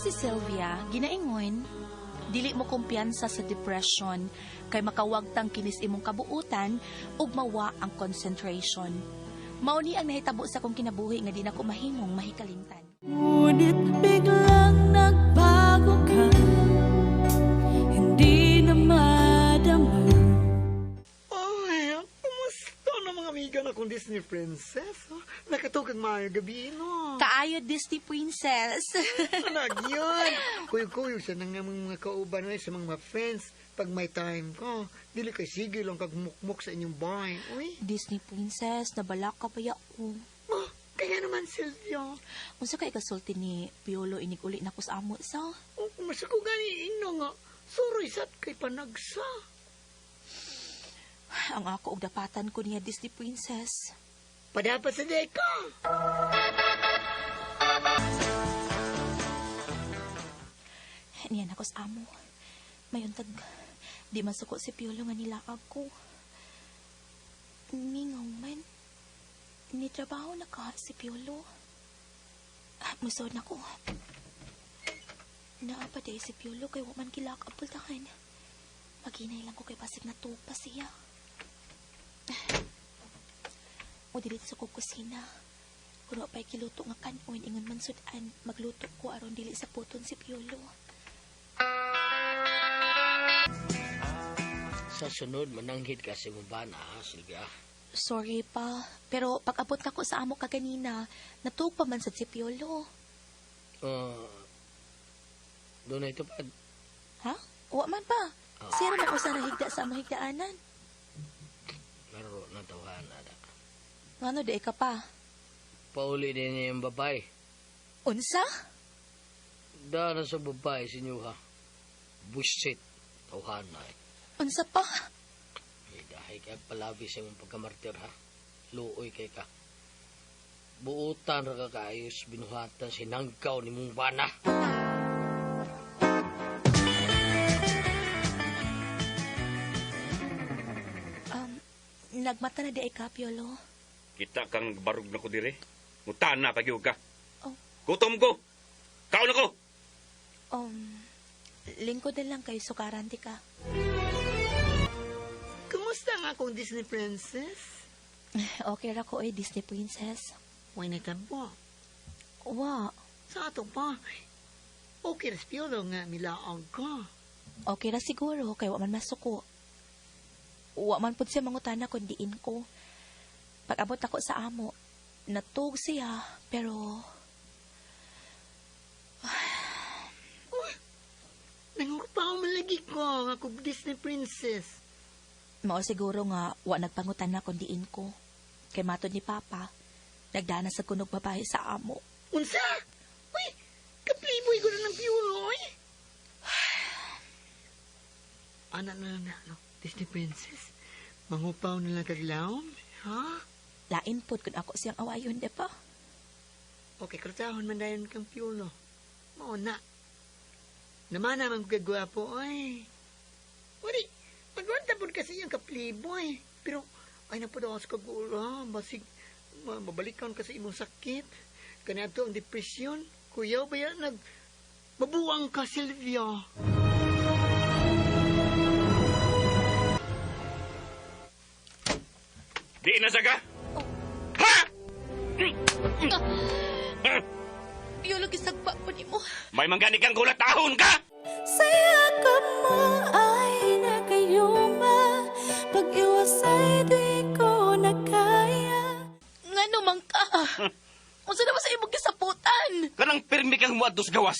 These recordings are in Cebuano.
si Sylvia, ginaingon, dili mo kumpiyansa sa depression kay makawagtang kinis imong kabuutan ug mawa ang concentration. Mao ni ang nahitabo sa akong kinabuhi nga di na ko mahimong mahikalimtan. Ngunit biglang nagbago ka, hindi na madama. Ay, kumusta na mga amiga na kong Disney princess? Oh? Nakatugag maayo gabi, no? Kaayo, Disney princess. Anak yun! Kuyo-kuyo sa nang mga kauban ay sa mga friends. Pag may time ko, dili kay sige lang kag mukmuk sa inyong bahay. Uy, Disney princess, nabalak ka pa ko. oh, kaya naman, Silvia. Unsa kay kasulti ni Piolo inig uli na ko sa amo sa? Oh, kumusta ko gani ino nga. Suroy sat kay panagsa. Ang ako og dapatan ko niya, Disney princess. Padapat sa deka. Niyan ako sa amo. Mayuntag, di masuko si Piolo nga nilaag ko. Mingaw man. Nitrabaho na ka si Piolo. Ah, musod na ko. Naa pa day si Piolo kay wa man kilak ang pultahan. Maginay lang ko kay basig na pa siya. O diretso ko kusina. Kuno pa'y kiluto nga kanon ingon man sudan magluto ko aron dili sa puton si Piolo. Sa sunod, mananghid ka sa imong bana, ha, Silvia. Sorry pa, pero pag abot na ko sa amo kaganina, natuog pa man sa si Piolo. Doon na ito pa. Ha? Wa man pa. Siya naman usa na higda sa among higdaanan. Laro na tawahan, ada. Ngano di ka pa? Pauli din niya yung babae. Unsa? Dara sa babae si Nyuha. Busit. Tawahan na eh. Unsa pa? Ay, dahil kay palabi sa imong pagkamartir, ha? Luoy kay ka. Buutan ra ka kaayos, binuhatan sinangkaw ni mong bana. Nagmata na di ay ka, Piolo. Kita kang barug na ko dire. Mutana pa gyud ka. Oh. Gutom ko. Kaon ako. Lingkod na lang kay sukaran di ka. Kumusta nga akong Disney princess? Okay ra ko ay Disney princess. Uy, nagtampo. Wa, Sa ato pa. Okay, ras Piolo nga milaag ka. okay ra siguro kay wa man masuko. Wa man pud siya mangutana kun diin ko. Pag abot ako sa amo, natuog siya pero Nangurpaw malagi ko nga ako Disney princess. Mao siguro nga wa nagpangutan na kun diin ko. Kay matod ni Papa, nagdana sa kunog babae sa amo. Unsa? Uy, ka-playboy ko na ng Piolo, uy. Ana na lang na, no? Disney princess. Mangupaw na lang kaglawom, ha? Lain pod kun ako siyang awayon, di ba? Okay, krutahon man dayon kang Piolo. Mao na. Naman naman ko kagwapo, oy. Uri, magwanta po kasi yung ka-playboy. Pero, ay na po daw sa kagula. Basig, mabalikan ka sa imong sakit. Kanato ang depresyon. Kuyaw ba yan? Mabuang ka, Silvia. Di na sa ka. Ha? Piolo, gisagpa ko nimo. May manggani kang gulat tahon ka. Sa yakap mo ay nakayuma, pag-iwas ay di ko na kaya. Ngano man ka? Unsa naman sa imong gisaputan? Kanang pirmi kang muadto sa gawas.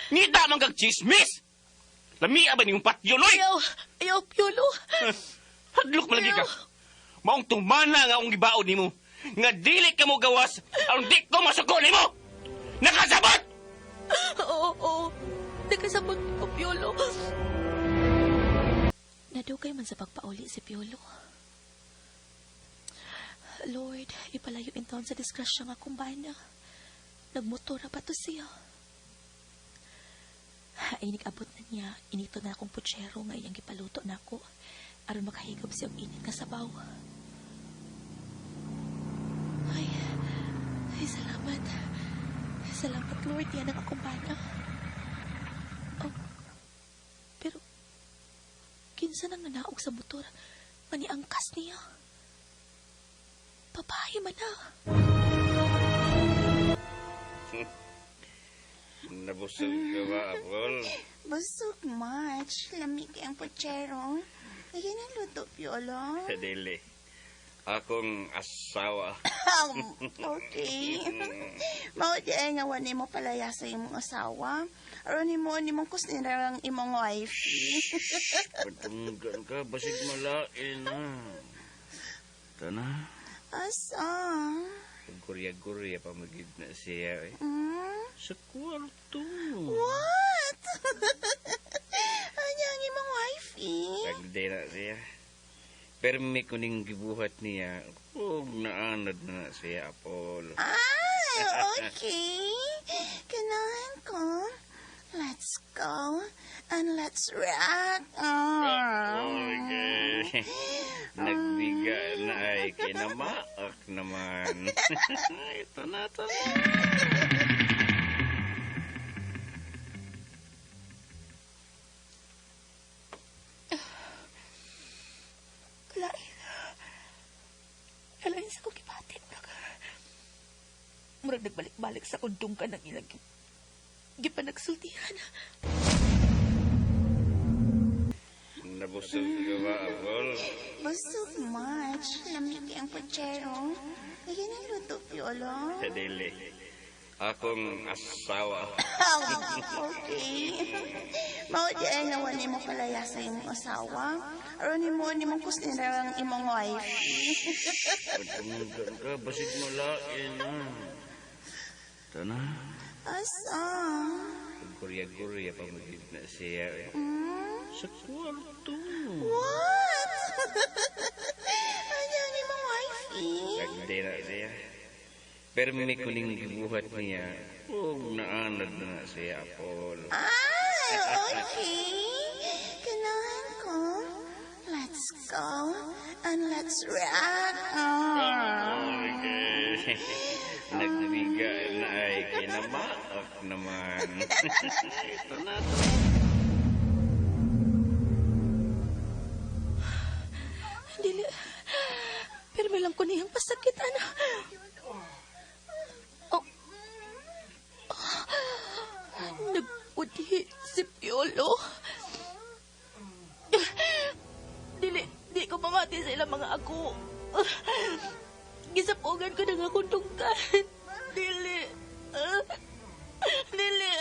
Ngita man kag chismis. Lamia ba niyong patyon, oy? Ayaw, ayaw, Piolo. Hadlok malagi ka. Maong tumana nga akong gibaon nimo. Nga dili ka mo gawas, aron di ko masuko nimo. Nakasabot! Oo, oo. Nakasabot ko, Piolo. Nadugay man sa pagpauli si Piolo. Lord, ipalayo in taon sa disgrasya nga akong bana. Nagmotora pa to siya. Ay, nag-abot na niya. Inito na akong putsero nga iyang gipaluto na ako. Aron makahigop siya og init nga sabaw. Ay, ay, salamat. Salamat, Lord. Yan ang akong bana. Unsa nang nanaog sa motor nga niangkas niya? Babae man na. Nabusog ka ba, Apple? Busog much. Lamig ang putsero. Kaya na luto, Piolo. Dili. Akong asawa. Okay. Mao di ay nga wani mo palaya sa imong asawa. Aron nimo nimong kusnira ang imong wife. Patunggan ka, basig malain na. Tana, Asa? gurya-gurya pa magid na siya eh. Sa kwarto. What? Ano ang imong wifey? Tagde na siya. Permi ko ning gibuhat niya. Ug naanad na na siya, Apol. Ah, okay. Kailangan ko. Let's go and let's rock. Ah. Okay. Nagbiga na ay kinamaak naman. Ito na, ito na. Kalain. Kalain sa kong gibati. Murag nagbalik-balik sa kundong ka ng ilang gipanagsultihan. Nabusog ka ba, Apol? Busog much. Lamig ang putsero. Kaya na luto, Piolo. Dili. Akong asawa. Okay. Mao di ay nga wani mo palaya sa imong asawa. Aron nimo nimong kusnira ang imong wife. Patunggan ka, basig malain na. Tana, Asa? gurya-gurya pa magid na siya. Eh. Sa kwarto. What? Ano ang imong wifey? Tagde na siya. Permi ko ning gibuhat niya. Ug naanad na na siya, Apol. Ah, okay. Kailangan ko. Let's go and let's rock. Ah. Okay. Nagbiga na ay kinamaak naman. Ito na, ito na. Dili. Pero may lang ko niyang pasakit, ana. Oh. Nagpudhi si Piolo. Dili, di ko pamati sa ilang mga ako. Gisapugan ko na nga akong tungkan. Dili. Dili.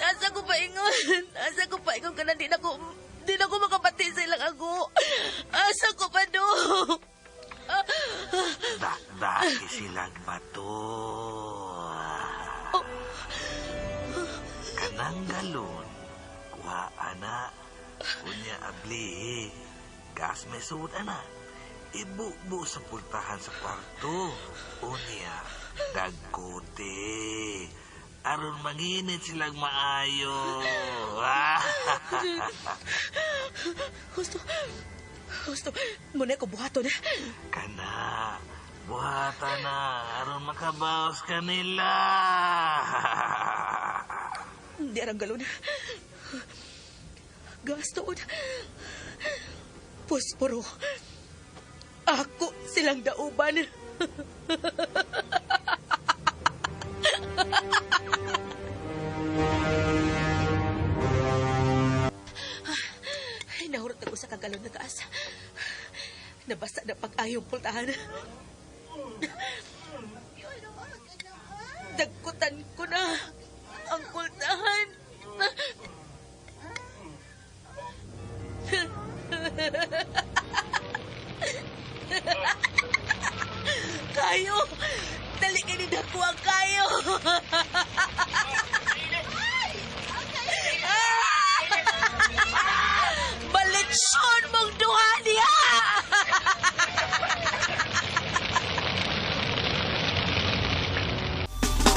Asa ko paingon? Asa ko paingon ka na di na ko makapati sa ilang ako. Asa ko pa do? Dakdaki silang bato. Kanang galon, kuha ana, unya abli, gas may suot ana. Ibubo sa pultahan sa kwarto. Unya, dagkote. Aron manginit silang maayo. Gusto, gusto, muna ko buhaton. Kana, buhata na, aron makabawas kanila. Hindi arang galon. Gasto. Posporo. Ako silang dauban. Ay, nahurot ako sa kagalon na taas. Nabasa na pag-ayong pultahan. Dagkutan ko na ang kultahan. Kayo! Dali ka ni Dako ang kayo! Balitsyon mong duha niya!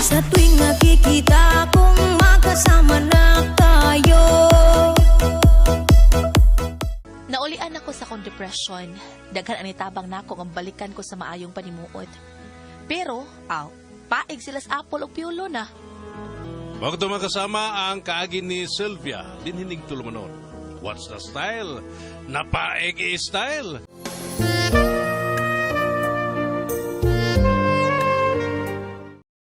Sa tuwing nakikita kong magkasama na tayo. Naulian ako sa akong depression. Daghan ang nitabang nako ang balikan ko sa maayong panimuot. Pero, aw, paig sila sa Apple o Piolo na. Mga makasama ang kaagi ni Sylvia, dinhinig tulumanon. What's the style? Napaeg style.